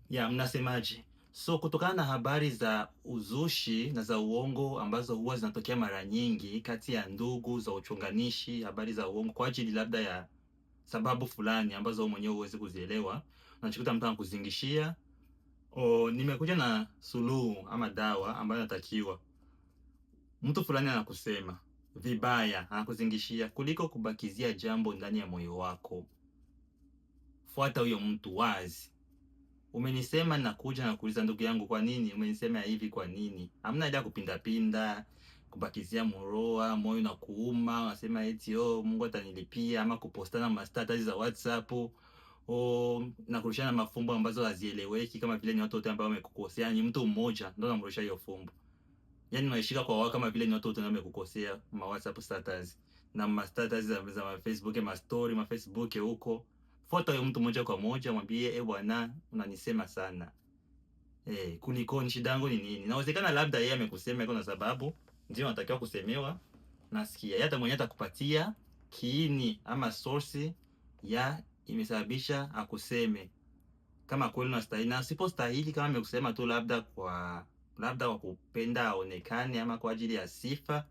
Ya, mnasemaje? So kutokana na habari za uzushi na za uongo ambazo huwa zinatokea mara nyingi kati ya ndugu za uchonganishi, habari za uongo kwa ajili labda ya sababu fulani ambazo wewe mwenyewe huwezi kuzielewa, unajikuta mtu anakuzingishia. O, nimekuja na suluhu ama dawa ambayo natakiwa. Mtu fulani anakusema vibaya, anakuzingishia, kuliko kubakizia jambo ndani ya moyo wako. Fuata huyo mtu wazi. Umenisema, nakuja na kuuliza, ndugu yangu, kwa nini umenisema hivi? Kwa nini? Hamna haja ya kupindapinda, kubakizia moroa moyo na kuuma, unasema eti oh, Mungu atanilipia, ama kupostana ma status za WhatsApp oh, na kurushana mafumbo ambazo hazieleweki, kama vile ni watu wote ambao wamekukosea. Ni mtu mmoja ndio anamrusha hiyo fumbo, yani unaishika kwa wao kama vile ni watu wote ambao wamekukosea, ma WhatsApp status na ma status za ma Facebook, ma story ma Facebook huko. Fuata huyo mtu moja kwa moja, mwambie eh, bwana unanisema sana. Eh, kulikoni, shida yangu ni nini? Inawezekana labda yeye amekusema iko na sababu, ndio anatakiwa kusemewa. Nasikia yeye hata mwenyewe atakupatia kiini ama source ya imesababisha akuseme, kama kweli unastahili, na usipostahili, kama amekusema tu labda kwa labda kwa kupenda aonekane ama kwa ajili ya sifa,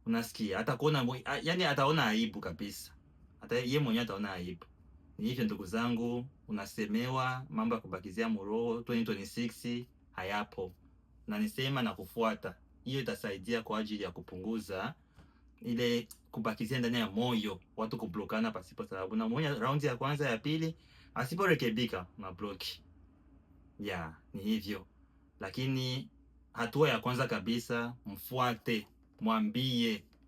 unasikia atakuona, yani ataona aibu kabisa, hata yeye mwenyewe ataona aibu. Ni hivyo ndugu zangu, unasemewa mambo ya kubakizia muroho 2026 hayapo, na nisema na kufuata hiyo itasaidia kwa ajili ya kupunguza ile kubakizia ndani ya moyo, watu kublokana pasipo sababu. Na moja raundi ya kwanza ya pili asiporekebika na block ya ni hivyo, lakini hatua ya kwanza kabisa mfuate, mwambie.